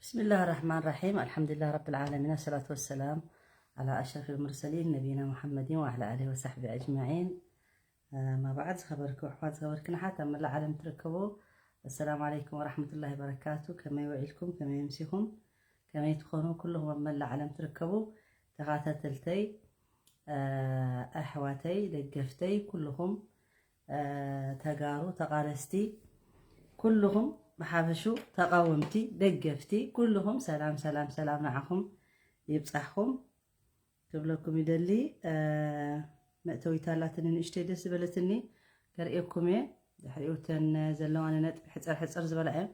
بسم الله الرحمن الرحيم. الحمد لله رب العالمين. الصلاة والسلام على أشرف المرسلين نبينا محمد وعلى آله وصحبه أجمعين. ما بعد، ዝኸበርኩም ኣሕዋት፣ ዝኸበርክን ኣሓት ኣብ መላእ ዓለም ትርከቡ፣ السلام عليكم ورحمة الله وبركاته. ከመይ ውዒልኩም? ከመይ ኣምሲኹም? ከመይ ትኾኑ? ኩልኹም ኣብ መላእ ዓለም ትርከቡ ተኸታተልተይ፣ ኣሕዋተይ፣ ደገፍተይ፣ ኩልኹም ተጋሩ ተቓለስቲ፣ ኩልኹም ብሓፈሹ ተቓወምቲ፣ ደገፍቲ፣ ኩልኹም ሰላም ሰላም ሰላም ንዓኹም ይብጻሕኹም ክብለኩም ይደሊ። መእተዊታ ኣላትኒ ንእሽተይ ደስ ዝበለትኒ ከርእየኩም እየ። ድሕሪኡ እተን ዘለዋኒ ነጥቢ ሕጽር ሕጽር ዝበላ እየን።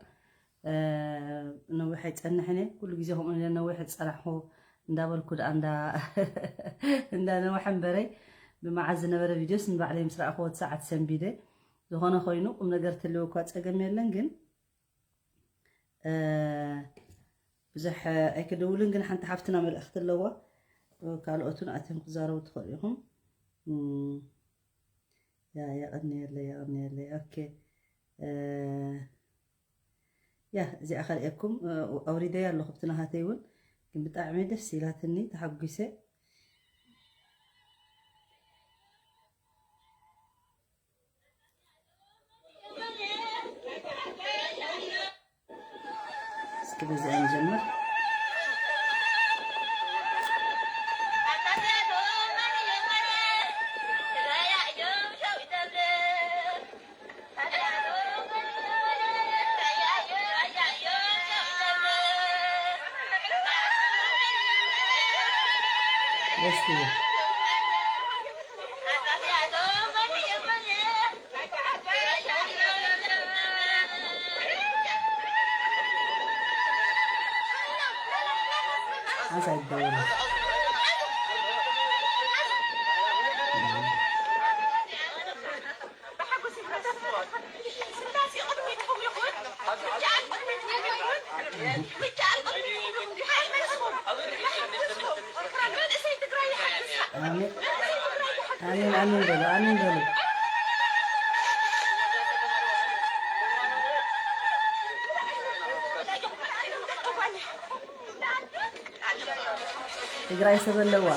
ነዊሕ ኣይጸንሕን እየ። ኩሉ ግዜ ከምኡ ኢለ ነዊሕ ዝጸናሕኹ እንዳበልኩ ደኣ እንዳ እንዳነውሐ እምበረይ፣ ብመዓዝ ዝነበረ ቪድዮስ ንባዕለይ ምስ ረኣኽዎ እቲ ሰዓት ሰንቢደ። ዝኾነ ኮይኑ ቁም ነገር ትልው እኳ ጸገም የለን፣ ግን ብዙሕ ኣይክድውልን። ግን ሓንቲ ሓፍትና መልእኽቲ ኣለዋ፣ ካልኦትን ኣትዮም ክዛረቡ ትኽእሉ ኢኹም። ያ የቐንየለይ፣ የቐንየለይ። ኦኬ፣ ያ እዚኣ ከርእየኩም ኣውሪደያ ኣለኹ ብቲ ናሃተይ እውን፣ ግን ብጣዕሚ ደስ ኢላትኒ፣ ተሓጒሰ። እስኪ በዚኣ ንጀምር። ደስ ትብል። ኣሜን፣ ኣሜን በሉ፣ ኣሜን በሉ። ትግራይ ሰብ ኣለዋ፣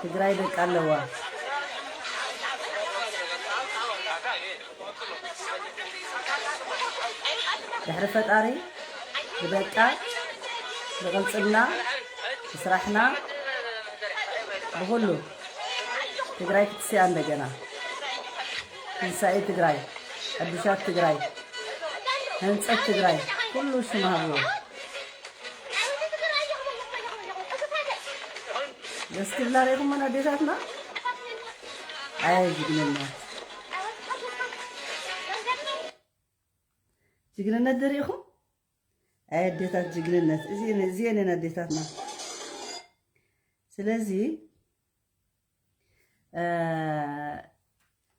ትግራይ ደቂ ኣለዋ። ድሕሪ ፈጣሪ ብደቃ፣ ብቕልፅምና፣ ብስራሕና፣ ብኹሉ ትግራይ ክትስያ እንደገና። ትንሳኤ ትግራይ፣ ሕዱሻት ትግራይ፣ ህንፀት ትግራይ፣ ኩሉ ሽም ሃብዎ። ደስ ክብላ ርኢኹመን ኣዴታትና። ኣይ ጅግንነት፣ ጅግንነት ደሪእኹም። ኣይ ኣዴታት ጅግንነት፣ እዚኤን፣ እዚኤን ኣዴታትና። ስለዚ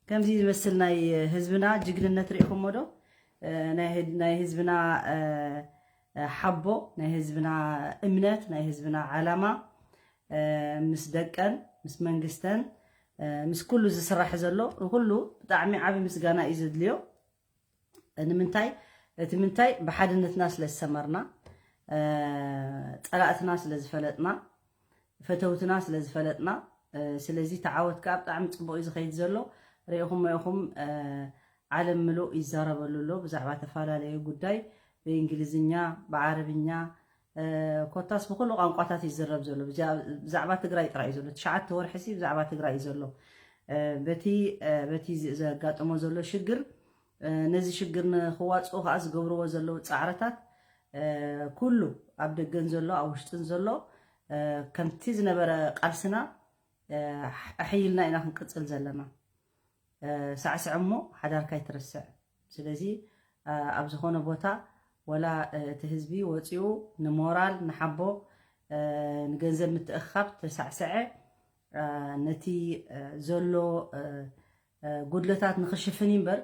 ከምዚ ዝመስል ናይ ህዝብና ጅግንነት ርኢኹሞ ዶ? ናይ ህዝብና ሓቦ፣ ናይ ህዝብና እምነት፣ ናይ ህዝብና ዓላማ፣ ምስ ደቀን፣ ምስ መንግስተን፣ ምስ ኩሉ ዝስራሕ ዘሎ ንኩሉ ብጣዕሚ ዓቢ ምስጋና እዩ ዘድልዮ። ንምንታይ? እቲ ምንታይ ብሓድነትና ስለ ዝሰመርና፣ ጸላእትና ስለ ዝፈለጥና፣ ፈተውትና ስለ ዝፈለጥና፣ ስለዚ ተዓወት ከኣ ብጣዕሚ ጽቡቕ እዩ ዝኸይድ ዘሎ። ርኢኹሞ ኢኹም፣ ዓለም ምሉእ ይዛረበሉ ኣሎ ብዛዕባ ተፈላለዩ ጉዳይ፣ ብእንግሊዝኛ፣ ብዓረብኛ፣ ኮታስ ብኹሉ ቋንቋታት ይዝረብ ዘሎ። ብዛዕባ ትግራይ ጥራይ እዩ ዘሎ። ትሽዓተ ወርሒ ሲ ብዛዕባ ትግራይ እዩ ዘሎ። በቲ በቲ ዘጋጠሞ ዘሎ ሽግር፣ ነዚ ሽግር ንኽዋፅኡ ከዓ ዝገብርዎ ዘለዉ ፃዕርታት፣ ኩሉ ኣብ ደገን ዘሎ ኣብ ውሽጥን ዘሎ ከምቲ ዝነበረ ቃልስና ኣሕይልና ኢና ክንቅፅል ዘለና። ሳዕስዕ እሞ ሓዳርካ ኣይትረስዕ። ስለዚ ኣብ ዝኾነ ቦታ ወላ እቲ ህዝቢ ወፂኡ ንሞራል ንሓቦ ንገንዘብ ምትእኽኻብ ተሳዕስዐ ነቲ ዘሎ ጉድለታት ንኽሽፍን እዩ እምበር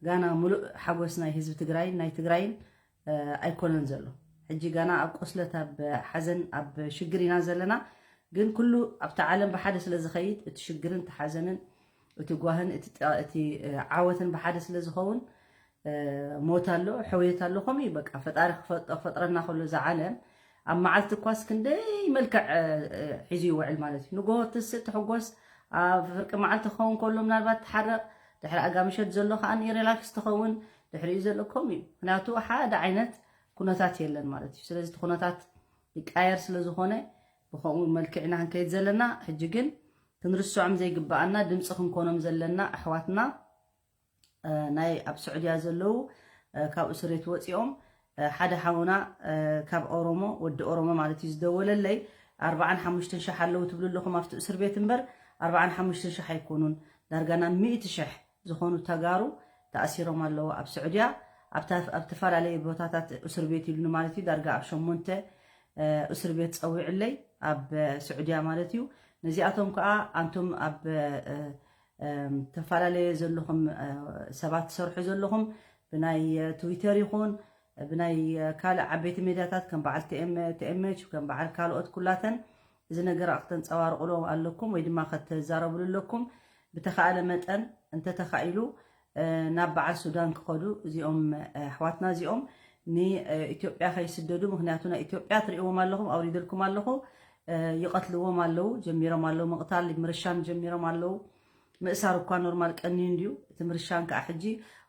ጋና ሙሉእ ሓጎስ ናይ ህዝቢ ትግራይን ናይ ትግራይን ኣይኮነን ዘሎ። ሕጂ ጋና ኣብ ቁስለት ኣብ ሓዘን ኣብ ሽግር ኢና ዘለና። ግን ኩሉ ኣብቲ ዓለም ብሓደ ስለ ዝኸይድ እቲ ሽግርን እቲ ሓዘንን እቲ ጓህን እቲ ዓወትን ብሓደ ስለ ዝኸውን ሞት ኣሎ፣ ሕውየት ኣሎ። ከምኡ እዩ በቃ። ፈጣሪ ክፈጥረና ከሎ እዛ ዓለም ኣብ መዓልቲ እኳስ ክንደይ መልክዕ ሒዙ ይውዕል ማለት እዩ። ንጎሆ ትስእ ትሕጎስ፣ ኣብ ፍርቂ መዓልቲ ክኸውን ከሎ ምናልባት ትሓረቕ፣ ድሕሪ ኣጋ ምሸት ዘሎ ከዓ ሪላክስ ትኸውን፣ ድሕሪኡ ዘሎ ከምኡ እዩ። ምክንያቱ ሓደ ዓይነት ኩነታት የለን ማለት እዩ። ስለዚ እቲ ኩነታት ይቃየር ስለ ዝኾነ ብከምኡ መልክዕ ኢና ክንከይድ ዘለና። ሕጂ ግን ክንርስዖም ዘይግበኣና ድምፂ ክንኮኖም ዘለና ኣሕዋትና ናይ ኣብ ስዑድያ ዘለዉ ካብ እስር ቤት ወፂኦም ሓደ ሓውና ካብ ኦሮሞ ወዲ ኦሮሞ ማለት እዩ ዝደወለለይ ኣርባዓን ሓሙሽተን ሸሕ ኣለዉ ትብሉ ኣለኹም ኣብቲ እስር ቤት እምበር ኣርባዓን ሓሙሽተን ሸሕ ኣይኮኑን ዳርጋ ናብ ሚእቲ ሸሕ ዝኾኑ ተጋሩ ተኣሲሮም ኣለዉ ኣብ ስዑድያ ኣብ ዝተፈላለዩ ቦታታት እስር ቤት ኢሉኒ ማለት እዩ ዳርጋ ኣብ ሸሞንተ እስር ቤት ፀዊዕለይ ኣብ ስዑድያ ማለት እዩ ነዚኣቶም ከዓ ኣንቱም ኣብ ተፈላለየ ዘለኹም ሰባት ትሰርሑ ዘለኹም ብናይ ትዊተር ይኹን ብናይ ካልእ ዓበይቲ ሜድያታት ከም በዓል ቲኤምኤች ከም በዓል ካልኦት ኩላተን እዚ ነገር ክተንፀባርቑሎ ኣለኩም ወይ ድማ ከተዛረብሉ ኣለኩም ብተኻእለ መጠን እንተተኻኢሉ ናብ በዓል ሱዳን ክኸዱ እዚኦም ኣሕዋትና እዚኦም ንኢትዮጵያ ከይስደዱ ምክንያቱ ናይ ኢትዮጵያ ትሪእዎም ኣለኹም ኣውሪደልኩም ኣለኹ ይቐትልዎም ኣለዉ ጀሚሮም ኣለዉ ምቕታል ምርሻን ጀሚሮም ኣለዉ ምእሳር እኳ ኖርማል ቀንዩ እንድዩ እቲ ምርሻን ከዓ ሕጂ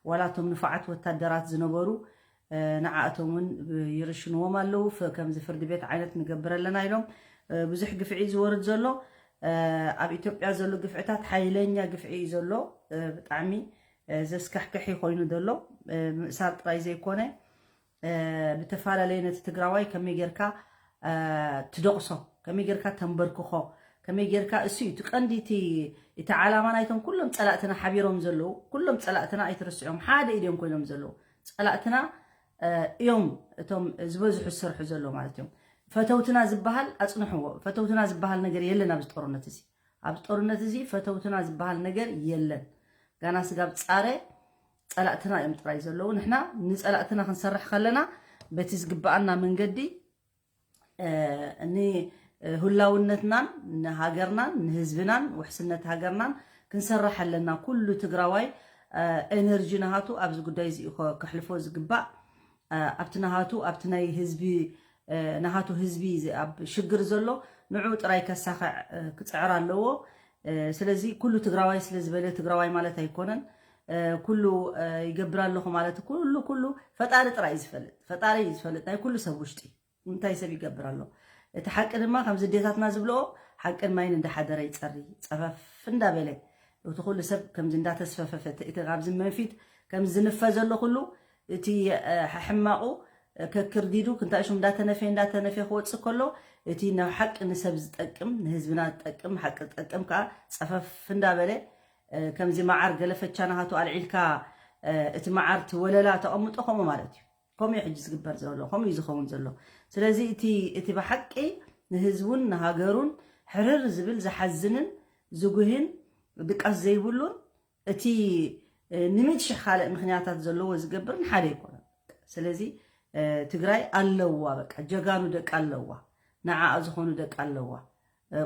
ዋላ እቶም ንፉዓት ወታደራት ዝነበሩ ንዓእቶም እውን ይርሽንዎም ኣለዉ ከምዚ ፍርዲ ቤት ዓይነት ንገብር ኣለና ኢሎም ብዙሕ ግፍዒ ዝወርድ ዘሎ ኣብ ኢትዮጵያ ዘሎ ግፍዕታት ሓይለኛ ግፍዒ እዩ ዘሎ ብጣዕሚ ዘስካሕክሒ ኮይኑ ዘሎ ምእሳር ጥራይ ዘይኮነ ብተፈላለየ ነቲ ትግራዋይ ከመይ ጌርካ ትደቕሶ ከመይ ጌርካ ተንበርክኾ ከመይ ጌርካ እሱ እዩ እቲ ቀንዲ እቲ ዓላማ ናይቶም ኩሎም ፀላእትና ሓቢሮም ዘለዉ ኩሎም ፀላእትና ኣይትርስዖም ሓደ ኢድዮም ኮይኖም ዘለዉ ፀላእትና እዮም እቶም ዝበዝሑ ዝሰርሑ ዘለዉ ማለት እዮም ፈተውትና ዝበሃል ኣፅንሕዎ ፈተውትና ዝበሃል ነገር የለን ኣብዚ ጦርነት እዚ ኣብዚ ጦርነት እዚ ፈተውትና ዝበሃል ነገር የለን ጋና ስጋብ ፃረ ፀላእትና እዮም ጥራይ ዘለዉ ንሕና ንፀላእትና ክንሰርሕ ከለና በቲ ዝግበኣና መንገዲ ንህላውነትናን ንሃገርናን ንህዝብናን ውሕስነት ሃገርናን ክንሰርሕ ኣለና ኩሉ ትግራዋይ ኤነርጂ ናሃቱ ኣብዚ ጉዳይ እዚ ከሕልፎ ዝግባእ ኣብቲ ናሃቱ ኣብቲ ናይ ህዝቢ ናሃቱ ህዝቢ ኣብ ሽግር ዘሎ ንዑ ጥራይ ከሳኸዕ ክፅዕር ኣለዎ ስለዚ ኩሉ ትግራዋይ ስለ ዝበለ ትግራዋይ ማለት ኣይኮነን ኩሉ ይገብር ኣለኹ ማለት ኩሉ ኩሉ ፈጣሪ ጥራይ እዩ ዝፈልጥ ፈጣሪ እዩ ዝፈልጥ ናይ ኩሉ ሰብ ውሽጢ እንታይ ሰብ ይገብር ኣሎ እቲ ሓቂ ድማ ከምዚ ዴታትና ዝብልኦ ሓቅን ማይን እንዳሓደረ ይፀሪ ፀፈፍ እንዳበለ እቲ ኩሉ ሰብ ከምዚ እንዳተስፈፈፈ እቲ ካብዚ መንፊት ከምዚ ዝንፈ ዘሎ ኩሉ እቲ ሕማቑ ከክርዲዱ ክንታይ ሽም እንዳተነፈ እንዳተነፈ ክወፅእ ከሎ እቲ ናብ ሓቂ ንሰብ ዝጠቅም ንህዝብና ዝጠቅም ሓቂ ዝጠቅም ከዓ ፀፈፍ እንዳበለ ከምዚ መዓር ገለፈቻ ናሃቱ ኣልዒልካ እቲ መዓር እቲ ወለላ ተቐምጦ ከምኡ ማለት እዩ ከምኡ ሕጂ ዝግበር ዘሎ ከምኡ እዩ ዝኸውን ዘሎ ስለዚ እቲ እቲ ብሓቂ ንህዝቡን ንሃገሩን ሕርር ዝብል ዝሓዝንን ዝጉህን ድቃስ ዘይብሉን እቲ ንምእቲ ሽሕ ካልእ ምክንያታት ዘለዎ ዝገብርን ሓደ ኣይኮነን ስለዚ ትግራይ ኣለዋ በቃ ጀጋኑ ደቂ ኣለዋ ንዓኣ ዝኾኑ ደቂ ኣለዋ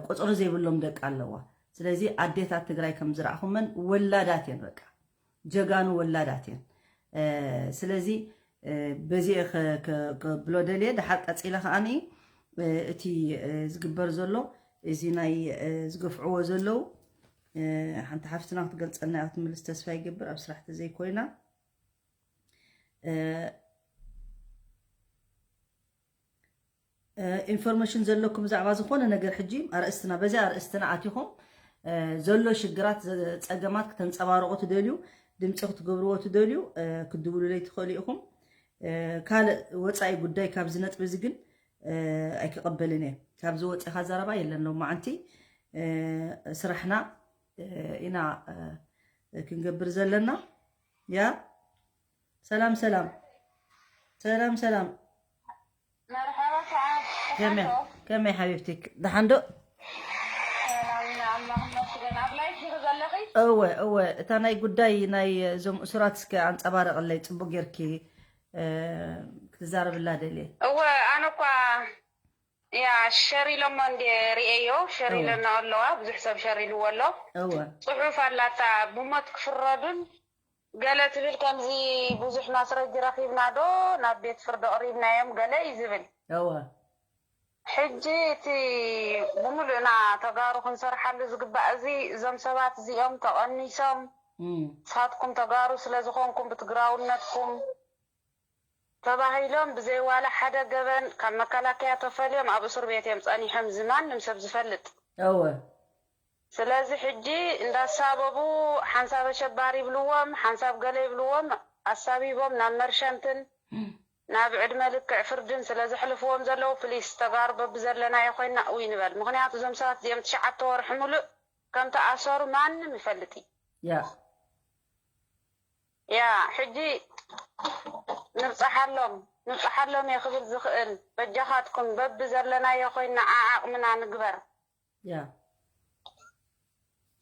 ቁፅሪ ዘይብሎም ደቂ ኣለዋ ስለዚ ኣዴታት ትግራይ ከም ዝረኣኹመን ወላዳት እየን በቃ ጀጋኑ ወላዳት እየን ስለዚ በዚ ከብሎ ደልየ ድሓር ቀፂለ ከዓኒ እቲ ዝግበር ዘሎ እዚ ናይ ዝገፍዕዎ ዘለዉ ሓንቲ ሓፍትና ክትገልፀልና ክትምልስ ተስፋ ይገብር ኣብ ስራሕ ተዘይኮይና ኢንፎርሜሽን ዘለኩም ብዛዕባ ዝኾነ ነገር ሕጂ ኣርእስትና በዚ ኣርእስትና ኣቲኹም ዘሎ ሽግራት ፀገማት ክተንፀባርቑ ትደልዩ ድምፂ ክትገብርዎ ትደልዩ ክድውሉለይ ትኽእሉ ኢኹም ካልእ ወፃኢ ጉዳይ ካብዚ ነጥቢ እዚ ግን ኣይክቐበልን እየ ካብዚ ወፂኻ ዘረባ የለን ሎማዓንቲ ስራሕና ኢና ክንገብር ዘለና ያ ሰላም ሰላም ሰላም ሰላም መርሓባ ሰዓት ከመይ ከመይ ሓቢብቲ ደሓን ዶ እወ እወ እታ ናይ ጉዳይ ናይ እዞም እሱራት እስከ ኣንፀባረቕለይ ፅቡቅ ጌርኪ ክትዛረብላ ደልየ እወ ኣነ እኳ ያ ሸር ኢሎሞ እንደ ርእየዮ ሸር ኢለና ኣለዋ ብዙሕ ሰብ ሸር ኢልዎ ኣሎ እወ ፅሑፍ ኣላታ ብሞት ክፍረዱን ገለ ትብል ከምዚ ብዙሕ ማስረጂ ረኺብና ዶ ናብ ቤት ፍርዲ ኣቕሪብናዮም ገለ እዩ ዝብል። እወ ሕጂ እቲ ብምሉእና ተጋሩ ክንሰርሓሉ ዝግባእ እዚ እዞም ሰባት እዚኦም ተቐኒሶም እም፣ ንስኻትኩም ተጋሩ ስለ ዝኾንኩም ብትግራውነትኩም ተባሂሎም ብዘይ ዋላ ሓደ ገበን ካብ መከላከያ ተፈልዮም ኣብ እስር ቤት እዮም ጸኒሖም። እዚ ማንም ሰብ ዝፈልጥ። እወ ስለዚ ሕጂ እንዳሳበቡ ሓንሳብ ኣሸባሪ ይብልዎም፣ ሓንሳብ ገለ ይብልዎም፣ ኣሳቢቦም ናብ መርሸንትን ናብ ዕድመ ልክዕ ፍርድን ስለ ዘሕልፍዎም ዘለዉ ፕሊስ ተጋሩ በብዘለናዮ ኮይና እውይ ንበል። ምኽንያቱ እዞም ሰባት እዚኦም ትሽዓተ ወርሒ ሙሉእ ከም ተኣሰሩ ማንም ይፈልጥ እዩ። ያ ያ ሕጂ ንብፅሓሎም ንብፅሓሎም እየ ክብል ዝኽእል በጃኻትኩም በቢ ዘለናዮ ኮይና ዓዓቕምና ንግበር። ያ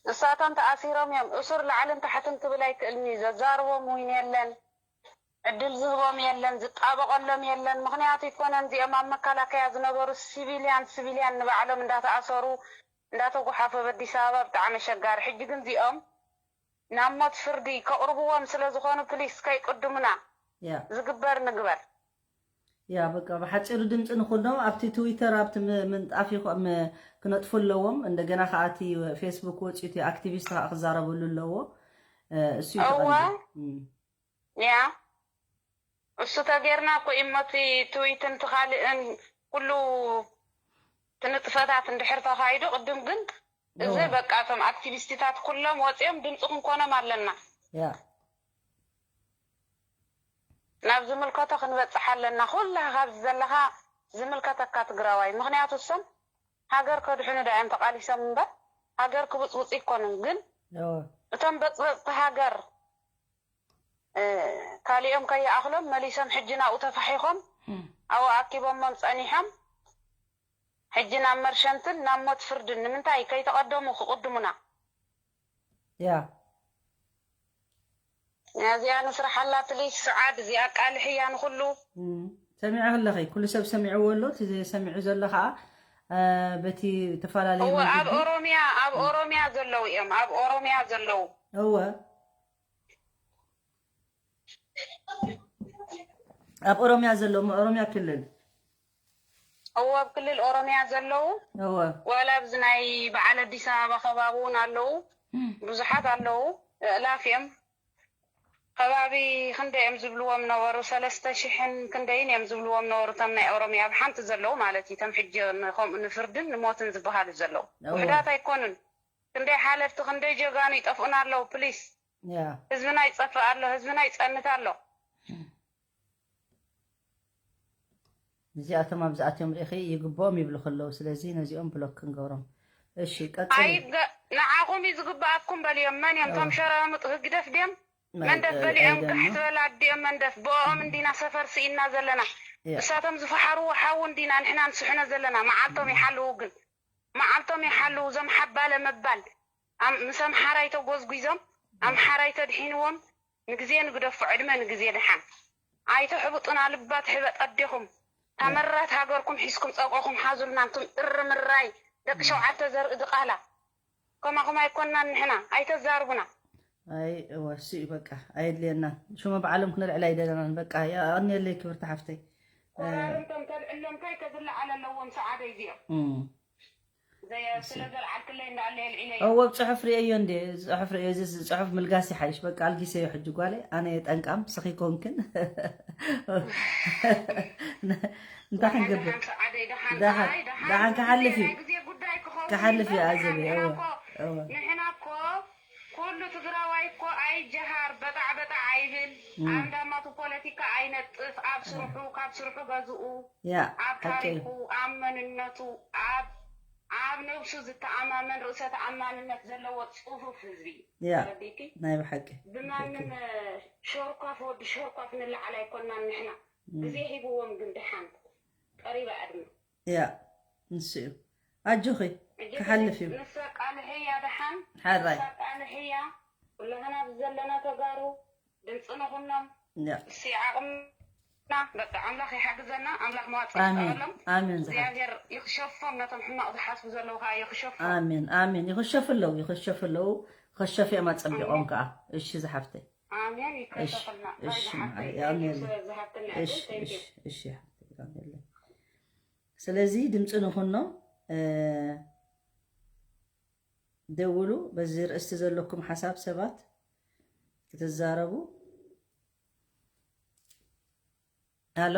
ንሳቶም ተኣሲሮም እዮም። እሱር ላዕልን ታሕትን ክብል ኣይክእልን እዩ። ዘዛርቦም እውን የለን፣ ዕድል ዝህቦም የለን፣ ዝጣበቐሎም የለን። ምኽንያቱ ኣይኮነን እዚኦም ኣብ መከላከያ ዝነበሩ ሲቪልያን ሲቪልያን ንባዕሎም እንዳተኣሰሩ እንዳተጓሓፈ ኣብ ኣዲስ ኣበባ ብጣዕሚ ኣሸጋሪ። ሕጂ ግን እዚኦም ናብ ሞት ፍርዲ ከቕርብዎም ስለ ዝኾኑ ፕሊስ ከይቅድሙና ያ ዝግበር ንግበር። ያ በቃ ብሓፂሩ ድምፂ ንኹኖም ኣብቲ ትዊተር ኣብቲ ም- ምንጣፍ ይኾ- ም- ክነጥፉ ኣለዎም። እንደገና ከዓ እቲ ፌስቡክ ወፂኡ እቲ ኣክቲቪስት ከዓ ክዛረበሉ ኣለዎ። እ፣ እሱ እዩ እዋ። ተቐንዲ። እም፣ ያ እሱ ተጌርና እኮ እዩ እሞ እቲ ትዊትን እቲ ካልእን ኩሉ ትንጥፈታት እንድሕር ተኻይዱ ቅድም ግን እዚ እዋ። በቃ እቶም ኣክቲቪስትታት ኩሎም ወፂኦም ድምፂ ክንኮኖም ኣለና። ያ ናብ ዝምልከቶ ክንበፅሕ ኣለና። ኩላ ካብዚ ዘለኻ ዝምልከተካ ትግራዋይ። ምኽንያቱ እሶም ሃገር ከድሕኑ ዳ እዮም ተቓሊሶም እምበር ሃገር ክብፅብፁ ይኮኑን። ግን እዋ። እቶም በፅበፅቲ ሃገር እ፣ ካሊኦም ከይኣኽሎም መሊሶም ሕጂ ናብኡ ተፋሒኾም ኣብኡ ኣኪቦሞም ፀኒሖም። ሕጂ ናብ መርሸንትን ናብ ሞት ፍርድን ንምንታይ ከይተቐደሙ ክቕድሙና? ያ እዚኣ ንስርሓላ ፕሊስ። ሰዓድ እዚኣ ኣቃልሕያ ንኹሉ። እም፣ ሰሚዐ ከለኺ ኩሉ ሰብ ሰሚዕዎ ኣሎ። እቲ ሰሚዑ ዘሎ ከዓ እ፣ በቲ ተፈላለየ እወ ኣብ መንገዲ ኦሮሚያ ኣብ ኦሮሚያ ዘለዉ እዮም። ኣብ ኦሮሚያ ዘለዉ እወ ኣብ ኦሮሚያ ዘለዉ ም- ኦሮሚያ ክልል እወ ኣብ ክልል ኦሮሚያ ዘለዉ እወ ዋላ ኣብዚ ናይ በዓል ኣዲስ ኣበባ ከባቢ እውን ኣለዉ። ብዙሓት ኣለዉ። እእላፍ እዮም። ከባቢ ክንደይ እዮም ዝብልዎም ነበሩ? ሰለስተ ሽሕን ክንደይን እዮም ዝብልዎም ነበሩ። እቶም ናይ ኦሮሚያ ኣብ ሓንቲ ዘለዉ ማለት እዩ። እቶም ሕጂ ን- ከምኡ ንፍርድን ንሞትን ዝበሃሉ ዘለዉ እወ። ውሕዳት ኣይኮኑን። ክንደይ ሓለፍቲ ክንደይ ጀጋኑ ይጠፍኡና ኣለዉ። ፕሊስ ያ ህዝብና ይጠፍእ ኣሎ። ህዝብና ይፀንት ኣሎ። እዚኣቶም ኣብዚኣቶም ርኢኺ ይግብኦም ይብሉ ከለዉ ስለዚ ነዚኦም ብሎክ ክንገብሮም። እሺ ቀፅሊ። ኣይገ ንዓኹም እዩ ዝግብኣኩም በልዮም። መን እዮም እቶም ሸራሙጥ? ህግደፍ ድዮም? መንደፍ በሊዖም ካሕ ዝበላ ኣዲኦም መንደፍ። ብኦም እንዲና ሰፈር ስኢና ዘለና። ያ እሳቶም ዝፈሓርዎ ሓዊ እንዲና ንሕና ንስሕኖ ዘለና። መዓልቶም ይሓልዉ ግን መዓልቶም ይሓልዉ። እዞም ሓባለ መባል ኣም- ምስ ኣምሓራይ ተጎዝጒዞም ኣምሓራይ ተድሒንዎም ንግዜ ንግደፎ። ዕድመ ንግዜ ደሓን ኣይተሕብጡና። ልባ ትሕበጥ ኣዴኹም። ታመራት ሃገርኩም ሒዝኩም ፀብቐኹም ሓዙልና። እንቱም እርምራይ ደቂ ሸውዓተ ዘርኢ ድቓላ። ከማኹም ኣይኮናን ንሕና። ኣይተዛርቡና። ኣይ እወ እሱ እዩ በቃ ኣየድልየናን። ሽመ በዓሎም ክነልዕል ኣይደለናን። በቃ የቐንየለይ ክብርቲ ሓፍተይ። ወራርንቶም ተልዕሎም እንታይ ከዝለዓል ኣለዎም? ሰዓደ እዚኦም እም። ዘየ- ስለ ዘልዓልክለይ እንዳለ የልዒለዮ። እወ ብፅሑፍ ርእየዮ እንዴ? ፅሑፍ ርእዮ እዚ ፅሑፍ ምልጋስ ይሓይሽ። በቃ ኣልጊሰዮ ሕጂ ጓለይ። ኣነ ጠንቃም ስኺ ኮንክን እንታይ ክንገብር? ደሓን ሰዓደይ፣ ደሓን ደሓን- ኣይ፣ ደሓን ደሓን ክሓልፍ እዩ። ናይ ግዜ ጉዳይ ክኸውን ክሓልፍ እዩ ይኽእል። ኣዘበይ። ንሕና እወ እኮ- እወ ንሕና እኮ ኩሉ ትግራዋይ እኮ ኣይጀሃር በጣዕ በጣዕ ኣይብል። ኣብ እንዳማቱ ፖለቲካ ኣይነጥፍ። ኣብ ስርሑ ካብ ስርሑ ገዝኡ ያ ኣብ ሓቂ እዩ። ታሪኹ ኣብ መንነቱ ኣብ ኣብ ነብሱ ዝተኣማመን ርእሰ ተኣማንነት ዘለዎ ፅፉፍ ህዝቢ እዩ። ያ ተረዲእኪ? ናይ ብሓቂ ብማንም ሸርኳፍ ወዲ ሸርኳፍ ንላዓል ኣይኮናን ንሕና። ግዜ ሂብዎም ግን ደሓን ቀሪባ ዕድመ ያ ንሱ እዩ። ኣጆኺ ሕጂ ክሓልፍ እዩ። ንሳ ቃልሕያ ደሓን ሓራይ ንሳ ቃልሕያ ኩላህና ብዘለና ተጋሩ ድምፂ ንኹኖም ያ እሲ ዓቕምና በቃ ኣምላኽ ይሓግዘና። ኣምላኽ መዋፅእ ኣሜን ይፍጠረሎም። ኣሜን ዝሓፍ እግዚኣብሔር ይኽሸፎም ነቶም ሕማቕ ዝሓስቡ ዘለዉ ከዓ ይኽሸፎም። ኣሜን ኣሜን። ይኽሸፍለዉ ይኽሸፍለዉ። ኸሸፍ እዮም ኣፀቢቖም ከዓ። እሺ ዝሓፍተይ እሺ፣ እሺ፣ ማዕረ፣ የቐንየለይ። እሺ፣ እሺ፣ እሺ፣ ሓፍተይ፣ የቐንየለይ። ስለዚ ድምፂ ንኹኖ፣ እ፣ ደውሉ። በዚ ርእስቲ ዘለኩም ሓሳብ ሰባት ክትዛረቡ። ሃሎ፣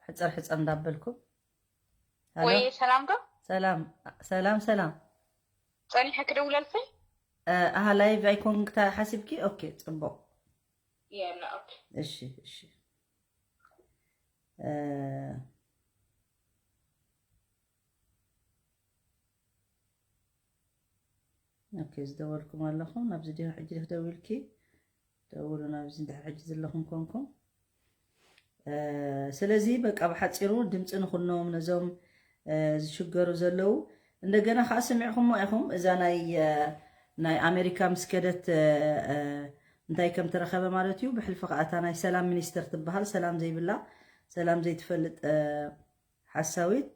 ሕፀር ሕፀር እንዳበልኩም። ሃሎ። ወይ ሰላም ዶ? ሰላም፣ ሰላም፣ ሰላም። ጸኒሐ ክደውለልኪ? እ፣ ኣሃ፣ ላይቭ ኣይኮንክን ክታ ሓሲብኪ? ኦኬ፣ ጽቡቕ። የላ፣ ኦኬ። እሺ፣ እሺ። እ፣ ኦኬ፣ ዝደወልኩም ኣለኹም። ናብዚ ዲኹ ሕጂ ዲኹ ደዊልኪ? ደውሉ ናብዚ እንድሕር ሕጂ ዘለኹም ኮንኩም። እ፣ ስለዚ በቃ ብሓጺሩ ድምፂ ንኹኖም ነዞም፣ እ፣ ዝሽገሩ ዘለዉ። እንደገና ከዓ ስሚዕኹሞ ኢኹም እዛ ናይ፣ እ፣ ናይ ኣሜሪካ ምስ ከደት፣ እ፣ እ፣ እንታይ ከም ተረኸበ ማለት እዩ። ብሕልፊ ከዓ እታ ናይ ሰላም ሚኒስተር ትበሃል ሰላም ዘይብላ፣ ሰላም ዘይትፈልጥ፣ እ፣ ሓሳዊት፣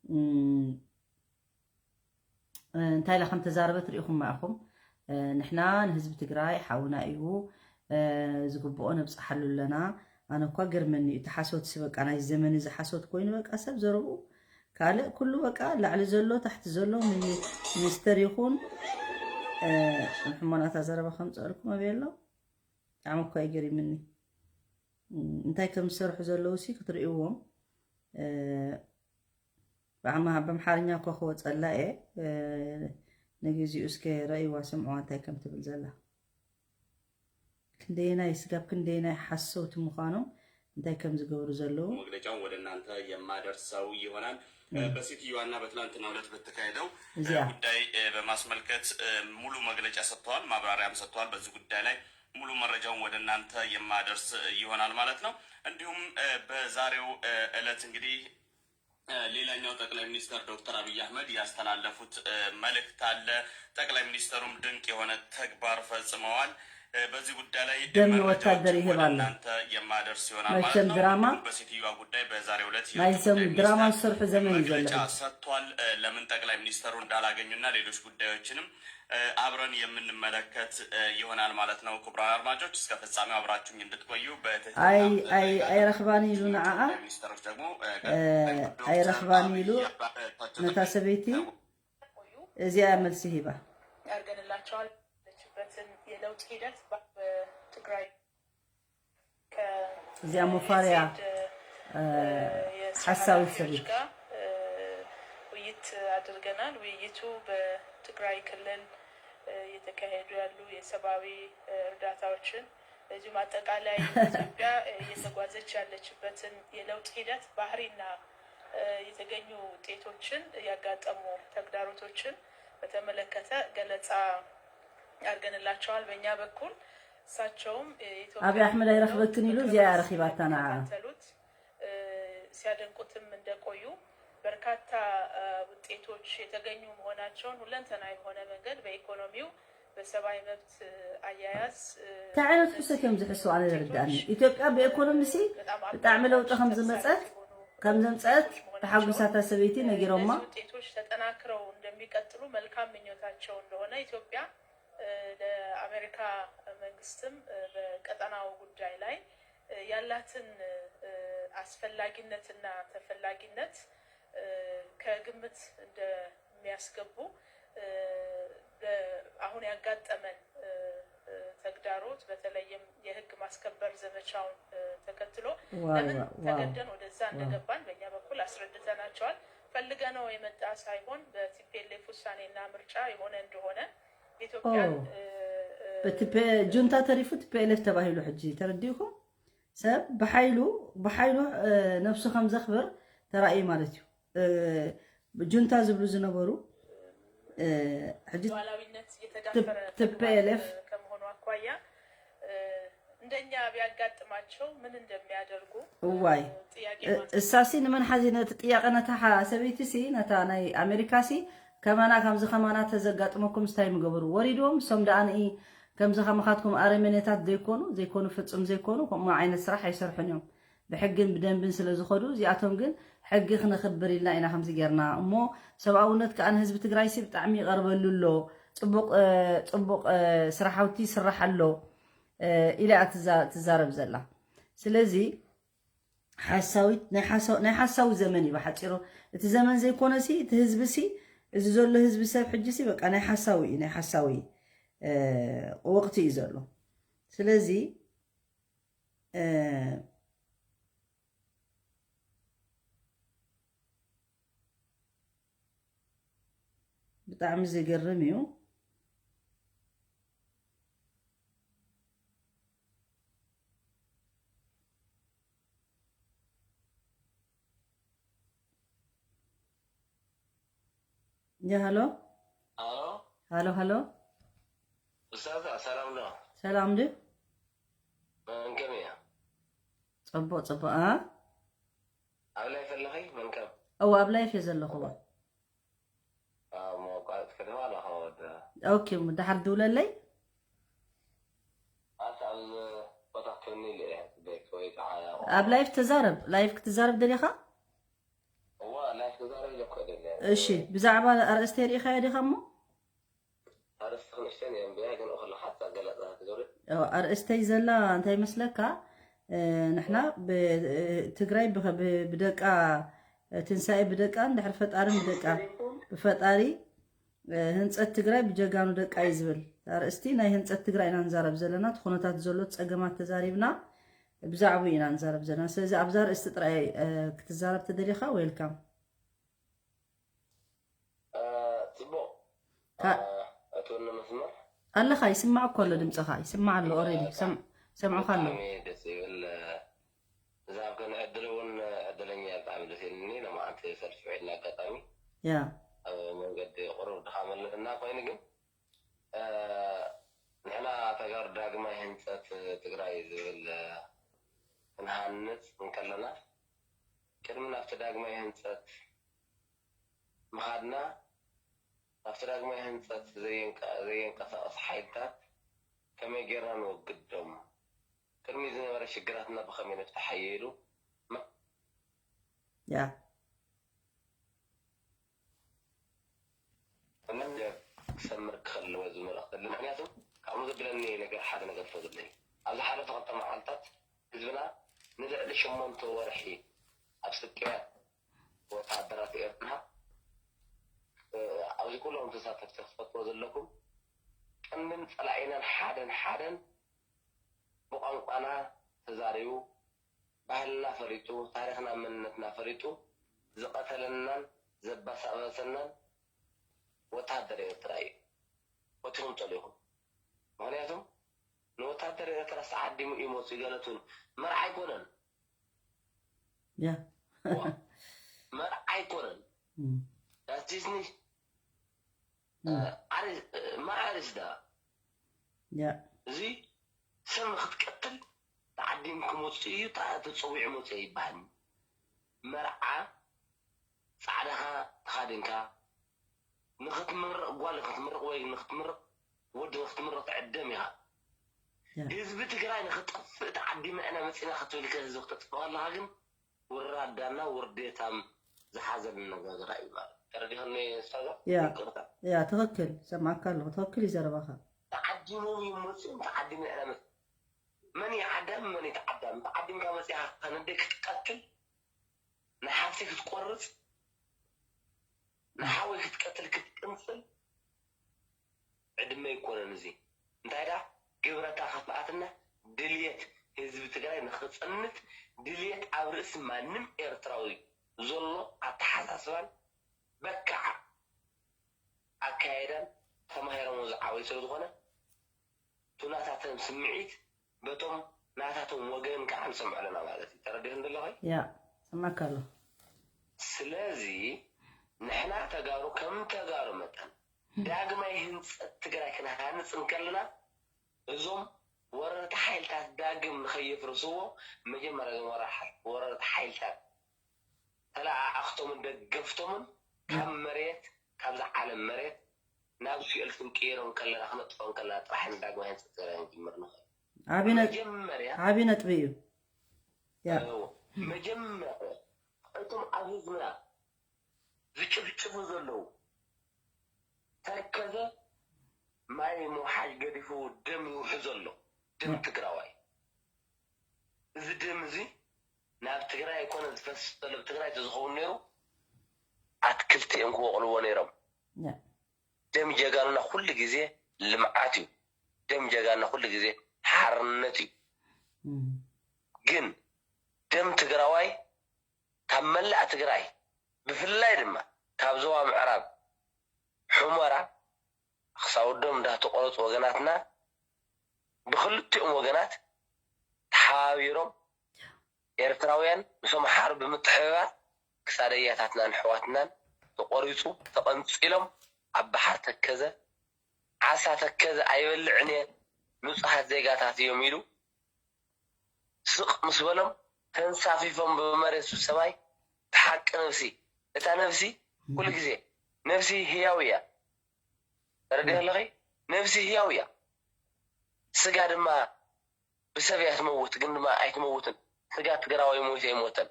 እም፣ እ፣ እንታይ ኢላ ከም ተዛረበት ርኢኹማ ኢኹም። እ፣ ንሕና ንህዝቢ ትግራይ ሓውና እዩ፣ እ፣ ዝግብኦ ነብፅሓሉ ኣለና። ኣነ እኳ ገርመኒ እዩ፣ እቲ ሓሶት ሲ በቃ ናይ ዘመን እዚ ሓሶት ኮይኑ በቃ ሰብ ዘረብኡ ካልእ ኩሉ በቃ ላዕሊ ዘሎ ታሕቲ ዘሎ ሚኒ-፣ ሚኒስተር ይኹን፣ እ፣ ንሕሞናታ ዘረባ ከምፅአልኩም ኣበየ ኣሎ። ብጣዕሚ እኳ እዩ ገሪምኒ። እም፣ እንታይ ከም ዝሰርሑ ዘለዉ ሲ ክትርእይዎም፣ እ፣ ብኣማ-፣ በምሓርኛ እኳ ክወፀላ እየ። እ፣ ንግዚኡ እስከ ረእይዋ፣ ስምዕዋ እንታይ ከም ትብል ዘላ። ክንደየናይ ስጋብ ክንደየናይ ሓሰውቲ ምዃኖም፣ እንታይ ከም ዝገብሩ ዘለዉ። መግለጫውን ወደ እናንተ የማደርሰው ይሆናል። እ፣ እም። በሴትዮዋና በትላንትናው ዕለት በተካሄደው፣ እ፣ እዚኣ። ጉዳይ፣ እ፣ በማስመልከት፣ እ፣ ሙሉ መግለጫ ሰጥተዋል፣ ማብራሪያም ሰጥተዋል። በዚህ ጉዳይ ላይ ሙሉ መረጃውን ወደ እናንተ የማደርስ ይሆናል ማለት ነው። እንዲሁም፣ እ፣ በዛሬው፣ እ፣ ዕለት እንግዲህ፣ እ፣ ሌላኛው ጠቅላይ ሚኒስትር ዶክተር አብይ አህመድ ያስተላለፉት፣ እ፣ መልእክት አለ። ጠቅላይ ሚኒስትሩም ድንቅ የሆነ ተግባር ፈጽመዋል። እ፣ በዚህ ጉዳይ ላይ ደም መረጃዎችን ወታደር ወደ ይሄባሉ። እናንተ የማደርስ ይሆናል ማለት መቼም ነው። ድራማ እንዲሁም በሴትዮዋ ጉዳይ በዛሬው ዕለት ናይ የውጭ ሰሙ ጉዳይ ድራማ ሚኒስተር ዝሰርሑ ዘመን እዩ መግለጫ ዘለኹም። ሰጥቷል። እ፣ ለምን ጠቅላይ ሚኒስተሩ እንዳላገኙና ሌሎች ጉዳዮችንም፣ እ፣ አብረን የምንመለከት፣ እ፣ ይሆናል ማለት ነው። ክቡራን አድማጮች እስከ ፍጻሜው አብራችሁኝ እንድትቆዩ በትህትና አይ፣ አይ፣ እጠይቃለሁ። አይረኽባን ኢሉ ንዓኣ፣ ጠቅላይ ሚኒስተሮች ደግሞ፣ እ፣ እ፣ ዶክተር አይረኽባን አብይ ኢሉ አባ-፣ እ፣ ነታ ሰበይቲ ተቆዩ። እዚኣ መልሲ ሂባ። አድርገንላቸዋል። ያለችበትን የለውጥ ሂደት በ-፣ በትግራይ ከ-፣ እዚኣ መፋርያ፣ ዜድ፣ እ፣ እ፣ የስራ ሓሳዊት ኃላፊዎች ሰበይቲ። ጋር፣ እ፣ ውይይት አድርገናል። ውይይቱ በትግራይ ክልል፣ እ፣ እየተካሄዱ ያሉ የሰብአዊ፣ እ፣ እርዳታዎችን፣ እንደዚሁም አጠቃላይ ኢትዮጵያ፣ እ፣ እየተጓዘች ያለችበትን የለውጥ ሂደት ባህሪና፣ እ፣ የተገኙ ውጤቶችን፣ ያጋጠሙ ተግዳሮቶችን በተመለከተ ገለጻ አድርገንላቸዋል። በእኛ በኩል እሳቸውም፣ እ፣ የኢትዮጵያ አብይ አሕመድ አይረኽበክን ኢሉ ለውጥ እዚኣ በቅርበት ያረኺባታ ንዓ። የሚከታተሉት፣ እ፣ ሲያደንቁትም እንደቆዩ፣ በርካታ፣ እ፣ ውጤቶች የተገኙ መሆናቸውን፣ ሁለንተናዊ በሆነ መንገድ በኢኮኖሚው፣ በሰብአዊ መብት፣ እ፣ አያያዝ፣ እ፣ እንታይ ዓይነት ሕሶት እዮም ዝሕሱ? ኣነ እነዚህ ዘርድኣኒ። ውጤቶች ኢትዮጵያ ብኢኮኖሚ ሲ በጣም ብጣዕሚ ለውጢ ከም ኣበረታች ዝመጸት፣ ተግባር የሆኑ ከም ዘምጸት ውጤቶች መሆናቸውን፣ ተሓጒሳታ ሰበይቲ እ፣ ነጊሮማ። እነዚህ ውጤቶች ተጠናክረው እንደሚቀጥሉ መልካም ምኞታቸው እንደሆነ ኢትዮጵያ፣ እ፣ ለአሜሪካ መንግስትም፣ እ፣ በቀጠናው ጉዳይ ላይ፣ እ፣ ያላትን፣ እ፣ አስፈላጊነትና ተፈላጊነት፣ እ፣ ከግምት እንደሚያስገቡ፣ እ፣ በ-፣ አሁን ያጋጠመን፣ እ፣ እ፣ ተግዳሮት በተለይም የህግ ማስከበር ዘመቻውን፣ እ፣ ተከትሎ ዋው፣ ለምን ዋው፣ ዋው፣ ተገደን ወደዛ ዋው። እንደገባን በእኛ በኩል አስረድተናቸዋል። ፈልገነው የመጣ ሳይሆን በ ቲ ፒ ኤል ኤፍ ውሳኔና ምርጫ የሆነ እንደሆነ የኢትዮጵያን፣ ኦ። እ፣ እ፣ እቲ ፔ-፣ ጁንታ ተሪፉ ቲ ፒ ኤል ኤፍ ተባሂሉ ሕጂ ተረዲእኩም? ሰብ ብሓይሉ፣ ብሓይሉ፣ እ፣ ነብሱ ከም ዘኽብር ተራእዩ ማለት እዩ። እ፣ ጁንታ ዝብሉ ዝነበሩ፣ እ፣ ሕጂ ሉዓላዊነት እየተዳፈረ ቲ ፒ ኤል ኤፍ ተግባር ከመሆኑ አኳያ፣ እ፣ እንደኛ ቢያጋጥማቸው ምን እንደሚያደርጉ፣ እዋይ። እ፣ ጥያቄ እ-፣ ማንሳት እሳሲ ንመን ሓዚ ነቲ ጥያቄ ነታ ሓ-፣ ሰበይቲሲ፣ ነታ ናይ ኣሜሪካሲ፣ ከማና ከምዚ ከማና ተዘጋጥመኩም ስታይ ምገበሩ? ወሪዶም፣ እሶም ደኣ ንኢ ከምዚ ከማኻትኩም ኣረመኔታት ዘይኮኑ፣ ዘይኮኑ፣ ፍጹም ዘይኮኑ፣ ከምኡ ዓይነት ስራሕ ኣይሰርሑን እዮም። ብሕግን ብደንብን ስለ ዝኸዱ፣ እዚኣቶም ግን ሕጊ ክነኽብር ኢልና ኢና ከምዚ ጌርና። እሞ ሰብኣውነት ከኣ ንህዝቢ ትግራይሲ ብጣዕሚ ይቐርበሉ ኣሎ። ጽቡቕ፣ እ፣ ጽቡቕ፣ እ፣ ስራሓውቲ ይስራሕ ኣሎ። ኢላ እያ ትዛረብ ዘላ። ስለዚ ሓሳዊት ናይ ሓሳዊ ዘመን እዩ ብሓፂሩ። እቲ ዘመን ዘይኮነሲ እቲ ህዝቢ ሲ፣ እዚ ዘሎ ህዝቢ ሰብ ሕጂ ሲ በቃ ናይ ሓሳዊ እዩ፣ ናይ ሓሳዊ ወቕቲ እዩ ዘሎ። ስለዚ ብጣዕሚ ዘገርም እዩ። ያ ሃሎ። ሃሎ ሃሎ ሃሎ። ኡስታዝ፣ ሰላም ዶ? ሰላም ድ መንከም እያ? ጽቡቕ ጽቡቕ። ኣ ኣብ ላይፍ ኣለኺ? መንከም እወ ኣብ ላይፍ እየ ዘለኹ። እወ ኣብ መቋረጥ ከድማ ኣለኻ ወደ ኦኬ፣ እሞ ደሓር ድውለለይ። ኣንተ ኣብ ቦታ ክህኒ ኢለ እየ ቤት ወይ ከዓ ኣብ ላይፍ ተዛረብ። ላይፍ ክትዛረብ ደሊኻ? እዋ ላይፍ ክዛረብ ኢለ እኮ ደለ እሺ፣ ብዛዕባ ኣርእስተ ርኢኻዮ ዲኻ እሞ? ኣርእስቲ ክንእሽተን እየ እንበያ ግን እኹሉ ሓፃ ገለፃ ትገብር ኣዎ፣ ኣርእስተይ ዘላ እንታይ ይመስለካ? እ፣ ንሕና ብ-፣ እ፣ ትግራይ ብኸ-፣ ብ-፣ ብደቃ፣ እ፣ ትንሳኤ ብደቃ፣ እንድሕር ፈጣርን ብደቃ፣ ብፈጣሪ፣ እ፣ ህንፀት ትግራይ ብጀጋኑ ደቃ እዩ ዝብል ኣርእስቲ ናይ ህንፀት ትግራይ ኢና ንዛረብ ዘለና። እቲ ኩነታት ዘሎ ፀገማት ተዛሪብና ብዛዕባኡ ኢና ንዛረብ ዘለና። ስለዚ ኣብዛ ኣርእስቲ ጥራይ፣ እ፣ ክትዛረብ ተደሊኻ ዌልካም። እ፣ ፅቡቅ ካ- እ፣ እትውኒ መስመር ኣለኻ ይስማዕ እኮ ኣሎ ድምፅኻ ይስማዕ ኣሎ። ኦሬዲ ሰምዖኻ ኣሎ። ብጣዕሚ ደስ ይብል። እዛ ኣብ ከነ ዕድል እውን ዕድለኛ እየ። ብጣዕሚ ደስ ኢልኒ። ለማዓንቲ ሰልፊ ውዒልና ኣጋጣሚ ያ ኣብ መንገዲ ቁሩብ ድኻም ኣለና ኮይኑ ግን እ፣ ንሕና ተጋሩ ዳግማይ ህንፀት ትግራይ ዝብል እ፣ ክንሃንፅ እንከለና ቅድሚ ናብቲ ዳግማይ ህንፀት ምኻድና ናብቲ ዳግማይ ህንፀት ዘየንቀ- ዘየንቀሳቐሱ ሓይልታት ከመይ ጌርና ንወግዶም? ቅድሚ ዝነበረ ሽግራትና ብኸመይ ንፍታሕ ኢሉ ያ ክሰምር ክኽእል ኣለዎ ዝብል መልእኽቲ ኣለኒ። ምክንያቱ ካብኡ ዘብለኒ ነገር ሓደ ነገር ፈዝለይ ኣብዚ ሓለፈ ክልተ መዓልታት ህዝብና ንልዕሊ ሸሞንተ ወርሒ ኣብ ስቅያት ወታደራት ኤርትራ ኣብዚ ኩሎም ተሳተፍቲ ክትፈትዎ ዘለኩም ቀንድን ፀላኢናን ሓደን ሓደን ብቋንቋና ተዛሪቡ ባህልና ፈሊጡ ታሪኽና መንነትና ፈሊጡ ዝቐተለናን ዘባሳበሰናን ወታደር ኤርትራ እዩ። ፈቲኹም ጸሊኹም። ምኽንያቱ ንወታደር ኤርትራ ተዓዲሙ እዩ መፂኡ ገለቱን መርዓ ኣይኮነን። ያ መርዓ ኣይኮነን። ዳስቲስኒ መርዓ ሪስዳ ያ እዚ ሰብ ንክትቀትል ተዓዲም ክመፅእ እዩ ተፀዊዑ መፅእ ይበሃል። መርዓ ፃዕዳኻ ተኻዲንካ ንኽትምርቕ ጓል ንኽትምርቕ ወይ ንኽትምርቕ ወዲ ንኽትምርቕ ትዕደም ኢኻ። ህዝቢ ትግራይ ንኽጠፍእ ተዓዲመ ዕና መፂና ክትብል ከ ህዝቢ ክተጥፍእ ኣለኻ ግን ውራዳና ውርዴታም ዝሓዘ ኣነጋግራ እዩ ማለት ተረዲኸኒ ስታዛ ያ። ይቅርታ ያ ትኽክል ሰማዕካ ኣለኹ ትኽክል እዩ ዘረባኻ ተዓዲሞም እዮም መፅኦም ተዓዲመ ዕና መፂ መን እዩ ዓዳሚ መን እዩ ተዓዳሚ ተዓዲምካ መፂኻ ከነደይ ክትቀትል ንሓፍቲ ክትቆርፅ ንሓወይ ክትቀትል ክትቅንፅል ዕድመ ኣይኮነን እዚ እንታይ ዳ ግብረታ ከፍኣትና ድልየት ህዝቢ ትግራይ ንክፅንት ድልየት ኣብ ርእሲ ማንም ኤርትራዊ ዘሎ ኣተሓሳስባን በካዓ ኣካየዳን ተማሂሮሞ ዝዓበዩ ስለዝኾነ ቱ ናታቶም ስምዒት በቶም ናታቶም ወገን ከዓ ንሰምዖ ኣለና ማለት እዩ ተረዲኹም ዘለኹ ያ ሰማዕካ ኣለኹ ስለዚ ንሕና ተጋሩ ከም ተጋሩ መጠን ዳግማይ ህንፀት ትግራይ ክንሃንፅ እንከለና እዞም ወረርቲ ሓይልታት ዳግም ንኸየፍርስዎ መጀመርያ እዞም ወረ- ወረርቲ ሓይልታት ተለኣኣኽቶምን ደገፍቶምን ካብ መሬት ካብዛ ዓለም መሬት ናብ ሲኦል ክንቅይሮም ከለና ክነጥፍኦም ከለና ጥራሕ ንዳግማይ ህንፀት ትግራይ ክንጅምር ንኽእል ዓብይ ነ- መጀመርያ ዓብይ ነጥቢ እዩ ያ መጀመርያ እቶም ኣብ ህዝብና ዝጭፍጭፉ ዘለዉ ተከዘ ማይ ምውሓጅ ገዲፉ ደም ይውሑ ዘሎ ደም ትግራዋይ። እዚ ደም እዚ ናብ ትግራይ ኣይኮነ ዝፈስስ ዘሎ፣ ብትግራይ ተዝኸውን ነይሩ ኣትክልቲ እዮም ክወቕልዎ ነይሮም። ደም ጀጋኑና ኩሉ ግዜ ልምዓት እዩ። ደም ጀጋኑና ኩሉ ግዜ ሓርነት እዩ። ግን ደም ትግራዋይ ካብ መላእ ትግራይ፣ ብፍላይ ድማ ካብ ዞባ ምዕራብ ሑመራ ክሳውዶም እንዳተቆረፁ ወገናትና ብክልቲኦም ወገናት ተሓባቢሮም ኤርትራውያን ምስ ኣምሓሩ ብምትሕብባር ክሳድ ኣያታትናን ኣሕዋትናን ተቆሪፁ ተቐንፂሎም ኣብ ባሕሪ ተከዘ ዓሳ ተከዘ ኣይበልዕን እየ ንፁሃት ዜጋታት እዮም ኢሉ ስቕ ምስ በሎም ተንሳፊፎም ብመሬት ሰማይ ትሓቂ ነብሲ እታ ነብሲ ኩሉ ግዜ ነብሲ ህያው እያ ተረዲኦ ኣለኺ ነብሲ ህያው እያ ስጋ ድማ ብሰብ እያ ትመውት ግን ድማ ኣይትመውትን ስጋ ትግራዋይ ሞይቱ ኣይሞተን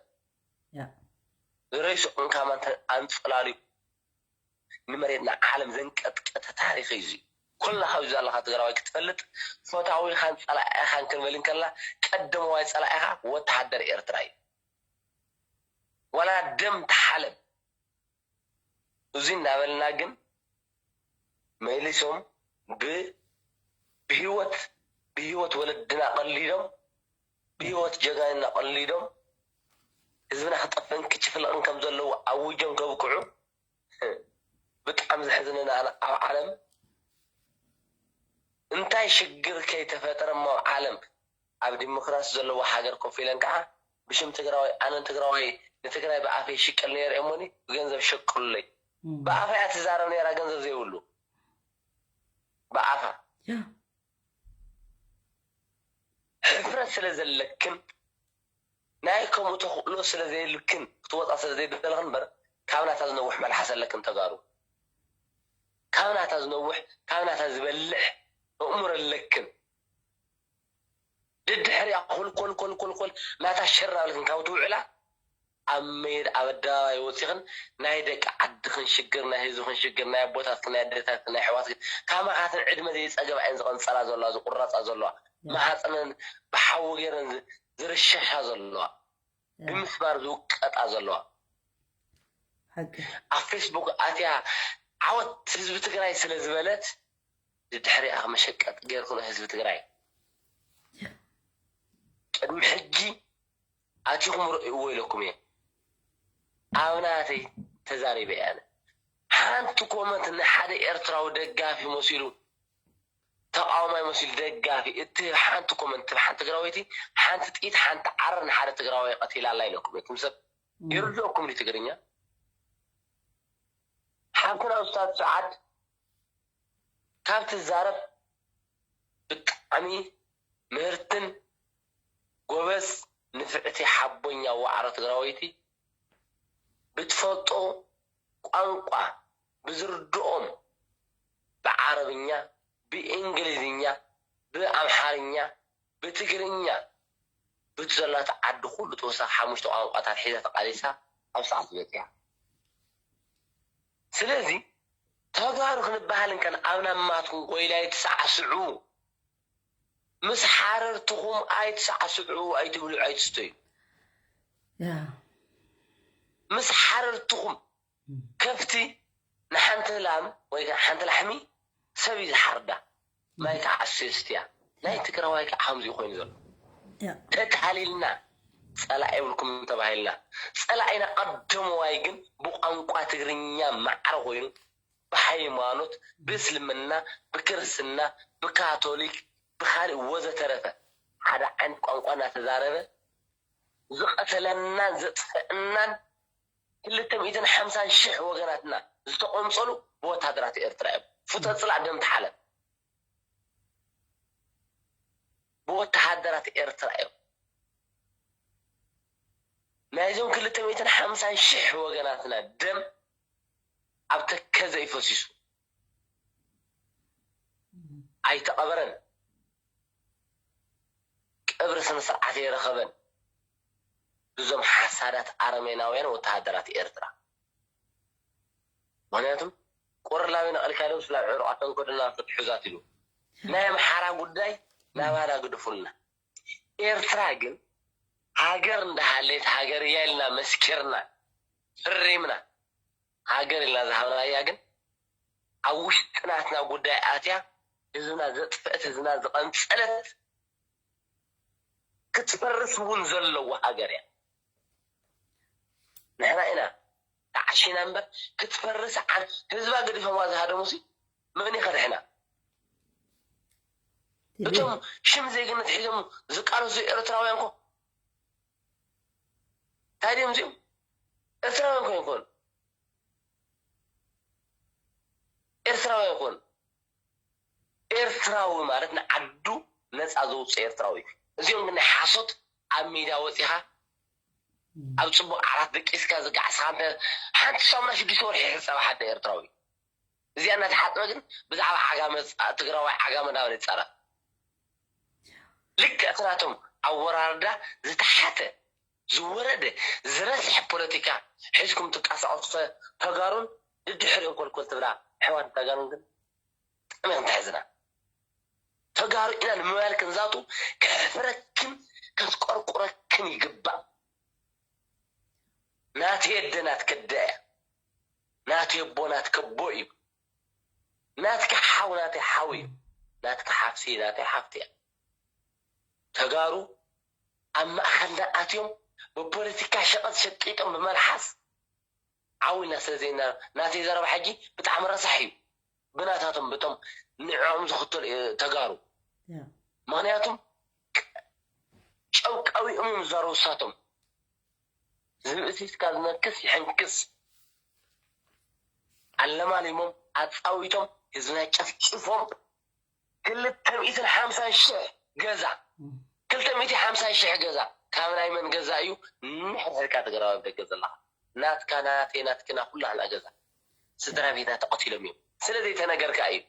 ዝረይሱ እንካማ ኣንፀላልዩ ንመሬትና ዓለም ዘንቀጥቀጠ ታሪኽ እዩ እዚ ኩላ ካብዚ ዘለኻ ትግራዋይ ክትፈልጥ ፈታዊኻን ፀላኢኻን ክንብል እንከልና ቀደመዋይ ፀላኢኻ ወተሃደር ኤርትራ እዩ ዋላ ደም ተሓለብ እዚ እናበልና ግን መሊሶም ብ ብህይወት ብህይወት ወለድና ቀሊዶም ብህይወት ጀጋንና ቀሊዶም ህዝብና ክጠፍእን ክጭፍለቕን ከም ዘለዉ ኣውጆም ከብቅዑ ብጣዕሚ ዘሕዝነና ኣብ ዓለም እንታይ ሽግር ከይተፈጠረ እሞ ኣብ ዓለም ኣብ ዲሞክራሲ ዘለዎ ሃገር ኮፍ ኢለን ከዓ ብሽም ትግራዋይ ኣነን ትግራዋይ ንትግራይ ብኣፈይ ሽቅል ነይረ እሞኒ ብገንዘብ ሸቅሉለይ ብኣፋ እያ ትዛረብ ነይራ ገንዘብ ዘይብሉ ብኣፋ ሕፍረት ስለ ዘለክን ናይ ከምኡ ተኽእሎ ስለ ዘየልክን ክትወፃ ስለ ዘይደለኽን እምበር ካብ ናታ ዝነውሕ መልሓስ ኣለክን ተጋሩ ካብ ናታ ዝነውሕ ካብ ናታ ዝበልሕ ኣእምሮ ኣለክን ደድሕሪኣ ኮልኮል ኮልኮል ኮል ናታ ሸር ኣለክን ካብ ትውዕላ ኣብ መይድ ኣብ ኣደባባይ ወፂኽን ናይ ደቂ ዓድኽን ሽግር ናይ ህዝብኽን ሽግር ናይ ኣቦታትክን ናይ ኣደታትክን ናይ ኣሕዋትክን ካማኻትን ዕድመ ዘይፀገባ እየን ዝቐንፀላ ዘለዋ ዝቁረፃ ዘለዋ ማሃፅነን ብሓዊ ገይረን ዝርሸሻ ዘለዋ ብምስባር ዝውቀጣ ዘለዋ ኣብ ፌስቡክ ኣትያ ዓወት ህዝቢ ትግራይ ስለ ዝበለት ድድሕሪኣ መሸቀጥ ገይርኩ ንህዝቢ ትግራይ ቅድሚ ሕጂ ኣቲኹም ርእይዎ ኢለኩም እየ ኣብ ናተይ ተዛሪበ እየ ኣነ ሓንቲ ኮመንት ንሓደ ኤርትራዊ ደጋፊ መሲሉ ተቃዋማይ መሲሉ ደጋፊ እትህብ ሓንቲ ኮመንት ትህብ ሓንቲ ትግራወይቲ ሓንቲ ጥይት ሓንቲ ዓረር ንሓደ ትግራዋይ ቀቲላ ኣላ ኢለኩም እየ ትምሰብ ይርድኦኩም ድዩ ትግርኛ ሓንቲ ናብ ስታት ሰዓት ካብ ትዛረብ ብጣዕሚ ምህርትን ጎበዝ ንፍዕቲ ሓቦኛ ዋዕሮ ትግራወይቲ ብትፈልጦ ቋንቋ ብዝርድኦም ብዓረብኛ ብእንግሊዝኛ ብኣምሓርኛ ብትግርኛ ብቲ ዘላቶ ዓዲ ኩሉ ተወሳኺ ሓሙሽተ ቋንቋታት ሒዛ ተቓሊሳ ኣብ ሰዓት በፂሓ ስለዚ ተጋሩ ክንበሃል እንከን ኣብ ናማትኩም ጎይላ ኣይትሰዓስዑ ምስ ሓረርትኹም ኣይትሰዓስዑ ኣይትብልዑ ኣይትስተዩ ምስ ሓረርትኹም ከፍቲ ንሓንቲ ላም ወይ ከዓ ሓንቲ ላሕሚ ሰብ እዩ ዝሓርዳ ማይ ከዓ ኣስትዮ ዝስትያ ናይ ትግራዋይ ከዓ ከምዚኡ ኮይኑ ዘሎ ተታሊልና ፀላኢ የብልኩም ተባሂልና ፀላኢና ቀደመዋይ ግን ብቋንቋ ትግርኛ ማዕረ ኮይኑ ብሃይማኖት ብእስልምና ብክርስትና ብካቶሊክ ብካሊእ ወዘተረፈ ሓደ ዓይነት ቋንቋ እናተዛረበ ዝቐተለናን ዘጥፈአናን ክልተ ሚእትን ሓምሳን ሽሕ ወገናትና ዝተቆንፀሉ ብወታደራት ኤርትራ እዮም። ፍቶ ፅላእ ደም ተሓለብ ብወታሃደራት ኤርትራ እዮም። ናይዞም ክልተ ሚእትን ሓምሳን ሽሕ ወገናትና ደም ኣብ ተከዘ እዩ ፈሲሱ። ኣይተቐበረን። ቀብሪ ስነ ስርዓት ኣይረኸበን ብዞም ሓሳዳት ኣረሜናውያን ወተሃደራት ኤርትራ። ምክንያቱም ቁርላዊ ነቐልካ ዶ ስላብ ዕሩቓት ተንኮድና ፍትሑዛት ኢሉ ናይ ኣምሓራ ጉዳይ ናባና ግድፉልና። ኤርትራ ግን ሃገር እንዳሃለየት ሃገር እያ ኢልና መስኪርና ፈሪምና። ሃገር ኢልና ዝሃብናያ ግን ኣብ ውሽጢ ናትና ጉዳይ ኣትያ ህዝብና ዘጥፍአት ህዝብና ዝቐንጸለት ክትፈርስ እውን ዘለዎ ሃገር እያ። ንሕና ኢና ተዓሺና እምበር ክትፈርስ ዓን ህዝባ ገዲፎማ ዝሃደሙሲ መን እዩ ከድሕና? እቶም ሽም ዜግነት ሒዞም ዝቃለሱ ኤርትራውያን ኮ እንታይ ድዮም እዚኦም? ኤርትራውያን ኮ ይኮኑ ኤርትራውያን ኮኑ ኤርትራዊ ማለት ንዓዱ ነፃ ዘውፅእ ኤርትራዊ እዩ። እዚኦም ግን ናይ ሓሶት ኣብ ሚድያ ወፂኻ ኣብ ፅቡቅ ዓራት ደቂስካ ዝጋዕስካ እንተ ሓንቲ ሳሙና ሽዱሽተ ወርሒ ይሕፀብ ሓደ ኤርትራዊ። እዚኣ እናተሓፀበ ግን ብዛዕባ ዓጋመ ትግራዋይ ዓጋመ እንዳበለ ይፃረፍ። ልክዕ እቲ ናቶም ኣወራርዳ ዝተሓተ ዝወረደ ዝረስሐ ፖለቲካ ሒዝኩም ትንቀሳቐሱ ተጋሩን ድድሕሪኦም ኮልኮል ትብላ ኣሕዋት ተጋሩን ግን ብጣዕሚ እዮም ተሕዝና። ተጋሩ ኢና ንምባል ክንዛቱ ከሕፍረክን ከስቆርቁረክን ይግባእ። ናተይ ኣደ ናትኪ ኣደ እያ። ናተይ ኣቦ ናትኪ ኣቦ እዩ። ናትኪ ሓው ናተይ ሓው እዩ። ናትኪ ሓፍቲ ናተይ ሓፍቲ እያ። ተጋሩ ኣብ ማእኸልና ኣትዮም ብፖለቲካ ሸቐጥ ሸቂጦም ብመልሓስ ዓው ኢልና ስለ ዘይና ናተይ ዘረባ ሕጂ ብጣዕሚ ረሳሕ እዩ። ብናታቶም ብቶም ንዕኦም ዝኽተሉ ተጋሩ ምኽንያቱም ጨውቃዊኦም እዮም ዝዛረቡ ንሳቶም ዝብእሲስካ ዝነክስ ይሕንክስ ኣለማሊሞም ኣፃዊቶም ህዝብና ጨፍጭፎም ክልተ ሚእትን ሓምሳን ሽሕ ገዛ ክልተ ሚእቲ ሓምሳን ሽሕ ገዛ ካብ ናይ መን ገዛ እዩ ንሕርሕርካ ትግራዋይ ደገ ዘለኻ ናትካ ናተይ ናትክና ኩላህና ገዛ ስድራ ቤትና ተቐቲሎም እዮም ስለ ዘይተነገርካ እዩ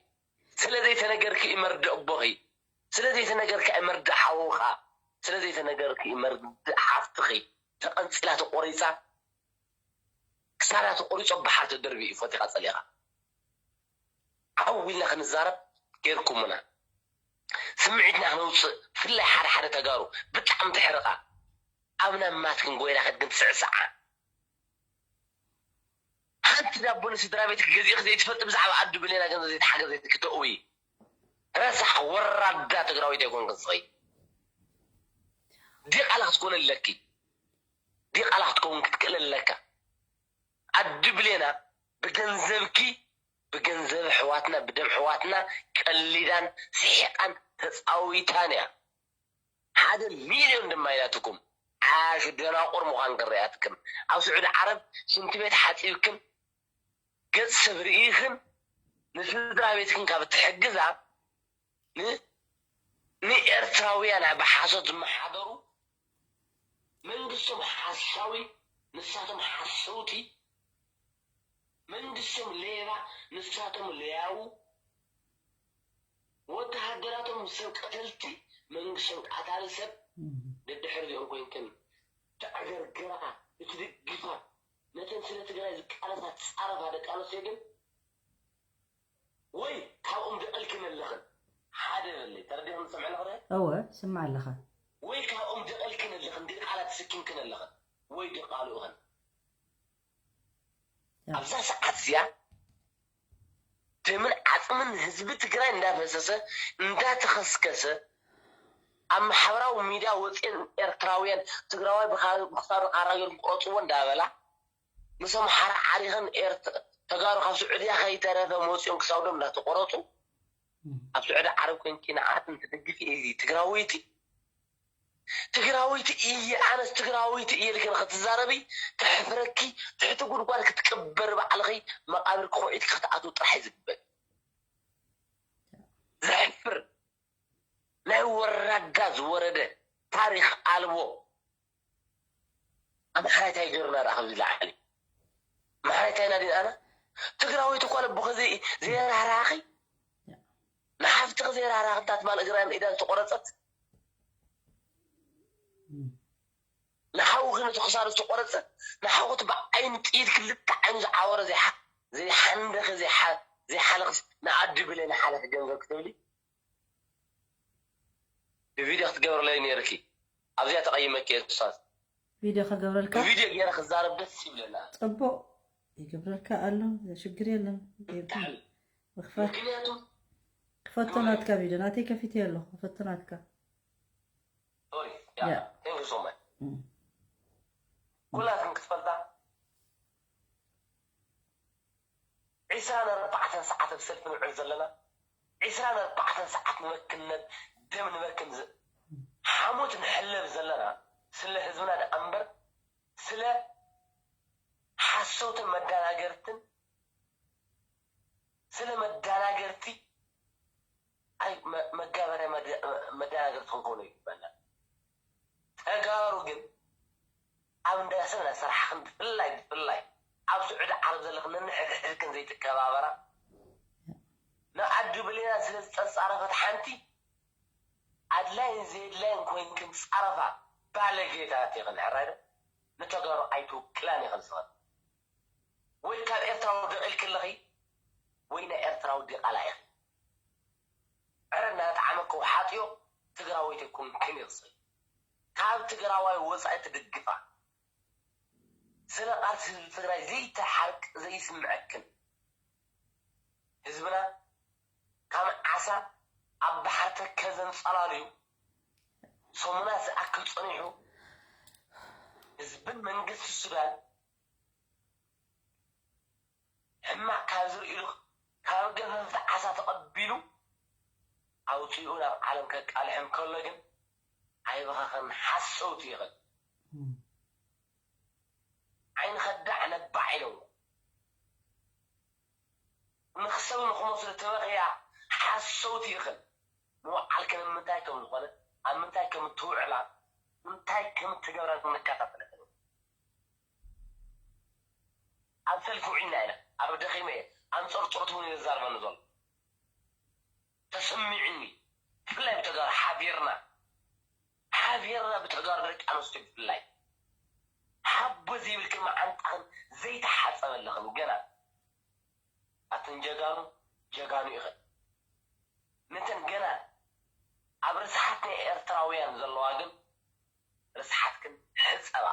ስለ ዘይተነገርክ እዩ መርድእ ኣቦኺ ስለ ዘይተነገርካ እዩ መርድእ ሓውኻ ስለ ዘይተነገርክ እዩ መርድእ ሓፍትኺ ተቐንፂላ ተቆሪፃ ክሳዳ ተቆሪፆ ባሕሪ ተደርቢ እዩ ፈቲኻ ፀሊኻ ዓው ኢልና ክንዛረብ ገይርኩምና ስምዒትና ክነውፅእ ብፍላይ ሓደ ሓደ ተጋሩ ብጣዕሚ ትሕርቓ ኣብ ናብ ማትክን ጎይና ከድግን ትስዕስዓ ሓንቲ ዳቦ ንስድራ ቤትክ ገዚእክ ዘይትፈልጥ ብዛዕባ ኣዱ ብሌና ገንዘብ ዘይትሓገዘትክ ተእዊ ረሳሕ ወራዳ ትግራዊት ኣይኮንክን ስኺ ዲቓላ ክትኮነ ኣለኪ ዲቓላ ክትከውን ክትክእል ኣለካ ኣዱ ብሌና ብገንዘብኪ ብገንዘብ ኣሕዋትና ብደም ኣሕዋትና ቀሊዳን ስሒቓን ተፃዊታን እያ ሓደ ሚልዮን ድማ ኢላትኩም ዓያሹ ደናቁር ምዃን ክረኣትክን ኣብ ስዑዲ ዓረብ ሽንቲ ቤት ሓፂብክን ገፅ ሰብ ርኢኽን ንስድራ ቤትክን ካብ እትሕግዛ ንኤርትራውያን ኣብ ሓሶት ዝመሓደሩ መንግስቶም ሓሳዊ ንሳቶም ሓሰውቲ መንግስቶም ሌባ ንሳቶም ለያቡ ወተሃደራቶም ሰብ ቀተልቲ መንግስቶም ቀታሊ ሰብ ደድሕር ዚኦም ኮይንክን ተዕገርግራ እትድግፋ ነተን ስለ ትግራይ ዝቃለሳ ትፃረፋ ደቂ ኣንስትዮ ግን ወይ ካብኦም ደቐልክን ኣለኽን ሓደ በለይ ተረዲኹም ዝሰምዐ ኣለኹ እወ ስምዕ ኣለኻ ወይ ካብኦም ደቐልክን ኣለኽን ድቃላ ትስኪምክን ኣለኽን ወይ ድቃሉ ኢኽን ኣብዛ ሰዓት እዚኣ ደምን ዓፅምን ህዝቢ ትግራይ እንዳፈሰሰ እንዳተኸስከሰ ኣብ ማሕበራዊ ሚድያ ወፅኤን ኤርትራውያን ትግራዋይ ብክሳዱ ካራ ገይሩ ክቆፅዎ እንዳበላ ምስ ኣምሓራ ዓሪኸን ተጋሩ ካብ ስዑድያ ከይተረፈ መፅኦም ክሳውዶም እንዳተቆረፁ ኣብ ስዑዲ ዓረብ ኮንኪ ንዓትን ትድግፊ እዚ ትግራወይቲ ትግራወይቲ እየ ኣነስ ትግራወይቲ እየ ኢልክን ክትዛረቢ ከሕፍረኪ ትሕቲ ጉድጓድ ክትቅበሪ ባዕልኺ መቃብር ክኹዒት ክትኣትው ጥራሕ እዩ ዝግበር ዘሕፍር ናይ ወራዳ ዝወረደ ታሪኽ ኣልቦ ኣምሓራይ እንታይ ገይሩና ደኣ ከምዚ ላዓሊ ኣምሓራይ እንታይ ኢና ድንኣና ትግራወይቲ እኳ ለቦኸ ዘይራህራኺ ንሓፍትኺ ዘይራህራኺ እታ ትማል እግራን ኢዳን ዝተቆረፀት ንሓውኺ ነቲ ክሳዱ ዝተቆረፀ ንሓውኺ እቲ ብዓይኑ ጥይት ክልተ ዓይኑ ዝዓወረ ዘይሓንደኺ ዘይሓለኽስ ንኣዲ ብለ ንሓለፊ ገንዘብ ክትብሊ ብቪድዮ ክትገብርለይ ነይርኪ። ኣብዚኣ ተቐይመኪ እየ ኡስታዝ። ቪድዮ ከገብረልካ ብቪድዮ ገይረ ክዛረብ ደስ ይብለና። ጽቡቕ ይገብረልካ ኣሎ። ሽግር የለን። ብጣዕሚ ምኽፋት ምክንያቱ ክፈቶ ናትካ ቪድዮ ናተይ ከፊተ ኣለኹ። ክፈቶ ናትካ ሶሪ ያ። ቴንክ ሶ ማች እም። ኩላትኩም ክትፈልጣ ዒስራን ኣርባዕተን ሰዓት ኣብ ሰልፊ ንውዕል ዘለና ዒስራን ኣርባዕተን ሰዓት ንበክነት ደም ንበክን ዝ- ሓሞት ንሕለብ ዘለና ስለ ህዝብና ደኣ እምበር ስለ ሓሰውትን መዳናገርትን ስለ መዳናገርቲ ኣይ መ- መጋበርያ መዳ- መዳናገርቲ ክንኮኑ ይግባና። ተጋሩ ግን ኣብ እንዳ ሰብ ናይ ስራሕኽን ብፍላይ ብፍላይ ኣብ ስዑዲ ዓረብ ዘለኽን ነንሕድሕድክን ዘይትከባበራ ንኣዲ ብሌና ስለ ዝጸጻረፈት ሓንቲ ኣድላይን ዘየድላይን ኮይንክን ጻረፋ ባለጌታት ኢኽን ሕራይ ዶ ንተጋሩ ኣይትውክላን ኢኽን ስኽን ወይ ካብ ኤርትራ ውድቕ ኢልክለኺ ወይ ናይ ኤርትራ ውዲቓላ ኢኺ ዕረ እናጠዓመ ከውሓጥዮ ትግራወይቲ ኮንክን ይኽስል ካብ ትግራዋይ ወፃኢ ትድግፋ ስለ ቃልሲ ህዝቢ ትግራይ ዘይተሓርቅ ዘይስምዐክን ህዝብና ካብ ዓሳ ኣብ ባሕሪ ተከዘ እንፀላልዩ ሰሙናት ዝኣክል ፀኒሑ ህዝብን መንግስቲ ሱዳን ሕማቕ ካብ ዝርእይሉ ካብ ገፈፍቲ ዓሳ ተቐቢሉ ኣውፂኡ ናብ ዓለም ከቃልሕ እንከሎ ግን ኣይበኸኸን ሓሰውቲ ይኽእል ዓይኒ ከዳዕ ነባዕ ኢለዎ ንክሰብ ንክመስሉ ተበኽያ ሓሰውቲ ይኽእል ምውዓልክን ምንታይ ከም ዝኾነ ኣብ ምንታይ ከም ትውዕላ እንታይ ከም ትገብራ ንከታተለክን ኣብ ሰልፊ ውዒልና ኢና ኣብ ደኺመ እየ ኣንፀርፅሩት እውን እዩ ዘዛርበኒ ዘሎ ተሰሚዕኒ ብፍላይ ብተጋሩ ሓቢርና ሓቢርና ብተጋሩ ደቂ ኣንስትዮ ብፍላይ ሓቦ ዘይብልክን መዓንጣኽን ዘይተሓፀበለኽን ገና ኣትን ጀጋኑ ጀጋኑ ኢኽን ነተን ገና ኣብ ርስሓት ናይ ኤርትራውያን ዘለዋ ግን ርስሓትክን ሕፀባ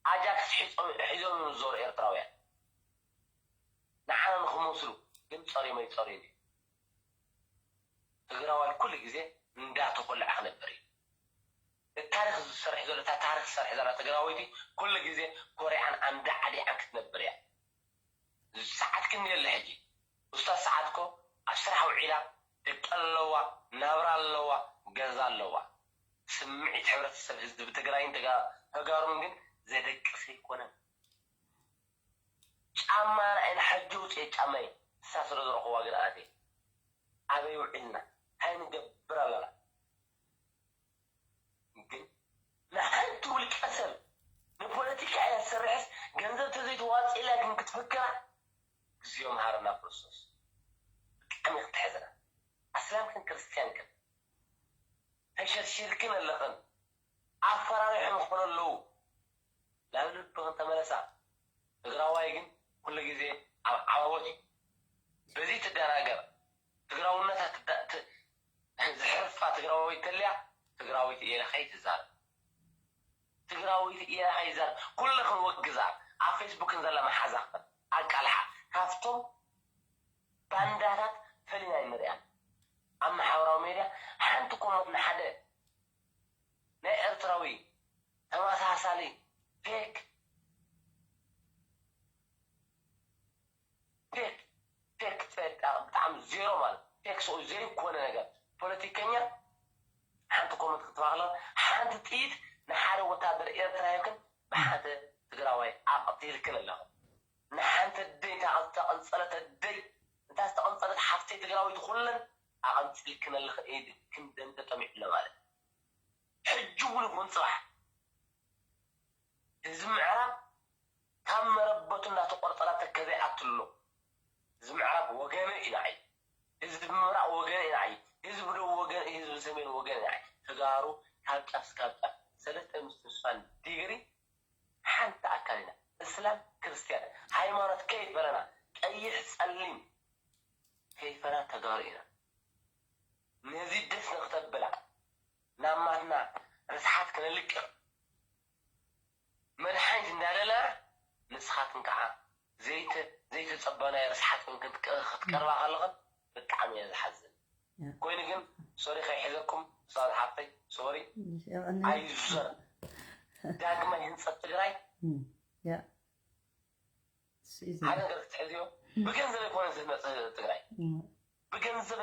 ኣጃክስ ሒዞም እዮም ዝዞሩ ኤርትራውያን ንዓና ንክመስሉ ግን ፀሪሞ ይፀሪን እዩ ትግራዋይ ኩሉ ግዜ እንዳተኮልዐ ክነብር እዩ ታሪክ ዝሰርሕ ዘሎ እታ ታሪክ ዝሰርሕ ዘላ ትግራወይቲ ኩሉ ግዜ ኮሪዓን ኣንዳዓዲዓን ክትነብር እያ ሰዓት ክንዲ የለ ሕጂ ኡስታዝ ሰዓት እኮ ኣብ ስራሕ ውዒላ ደቂ ኣለዋ ናብራ ኣለዋ ገዛ ኣለዋ ስምዒት ሕብረተሰብ ህዝቢ ትግራይን ተጋሩን ግን ዘደቅስ ኣይኮነን ጫማ ንዓይ ንሓጂ ውፅኤ ጫማይ ንሳ ስለ ዝረኽዋ ግን ኣትየ ኣበይ ውዒልና እንታይ ንገብር ኣለና ግን ንሓንቲ ውልቀ ሰብ ንፖለቲካ እያ ትሰርሕስ ገንዘብ ተዘይተዋፅእላ ግን ክትፍክራ እግዚኣብሔር መሃረና ክርስቶስ ብጣዕሚ ክትሕዝና ኣስላምክን ክርስትያንክን ተሸርሺርክን ኣለኽን ኣፈራሪሖምኽን ኣለዉ ናብ ልብኽን ተመለሳ ትግራዋይ ግን ኩሉ ግዜ ኣብ ዓወት እዩ በዚ ትደናገር ትግራውነታ ትዳ- ት- ዝሕርፋ ትግራወይቲ ተልያ ትግራወይቲ እየ ኢላ ከይትዛረብ ትግራወይቲ እየ ኢላ ከይትዛረብ ኩልኽን ወግዛ ኣብ ፌስቡክን ዘላ መሓዛኽን ኣቃልሓ ካብቶም ባንዳታት ፈሊና ኣይንሪኣን ኣብ ማሕበራዊ ሜድያ ሓንቲ ኮመት ንሓደ ናይ ኤርትራዊ ተመሳሳሊ ፌክ ፌክ ፌክ ብጣዕሚ ዜሮ ማለት ፌክ ሰው ዘይኮነ ነገር ፖለቲከኛ ሓንቲ ኮመት ክትባክሎ ሓንቲ ጥይት ንሓደ ወታደር ኤርትራ ይብክን ብሓንቲ ትግራዋይ ኣቐቲልክን ኣለኹ ንሓንቲ ደይ ተቐንፀለት ደይ እንታ ዝተቐንፀለት ሓፍተይ ትግራዊት ኩለን ኣቐንፂልክን ኣለኽን ኢድ ክንደን ተጠሚዑ ኣሎ ማለት ሕጂ እውን ይኹን ፅባሕ ህዝቢ ምዕራብ ካብ መረበቱ እናተቆርጠላ ተከዘ ይኣቱ ኣሎ ህዝቢ ምዕራብ ወገነ እዩ ንዓይ ህዝቢ ምብራቕ ወገነ እዩ ንዓይ ህዝቢ ደቡብ ወገነ እዩ ህዝቢ ሰሜን ወገነ እዩ ንዓይ ተጋሩ ካብ ጫፍ እስካብ ጫፍ ሰለስተ ምስትንፋን ዲግሪ ሓንቲ ኣካል ኢና እስላም ክርስትያን ሃይማኖት ከይፈለና ቀይሕ ፀሊም ከይፈና ተጋሩ ኢና ነዚ ደስ ንክተብላ ልክዕ መድሓኒት እንዳደላ ንስኻትን ከዓ ዘይተ ዘይተፀባናዮ ርስሓት ኮይንክን ክትቀርባ ከለኽን ብጣዕሚ እየ ዝሓዝን። ኮይኑ ግን ሶሪ ከይሕዘኩም ሳል ሓፍተይ ሶሪ ኣይዙዘር ዳግማይ ህንፀት ትግራይ ሓደ ነገር ክትሕዝዮ ብገንዘብ ኣይኮነ ዝህነፅ ትግራይ ብገንዘብ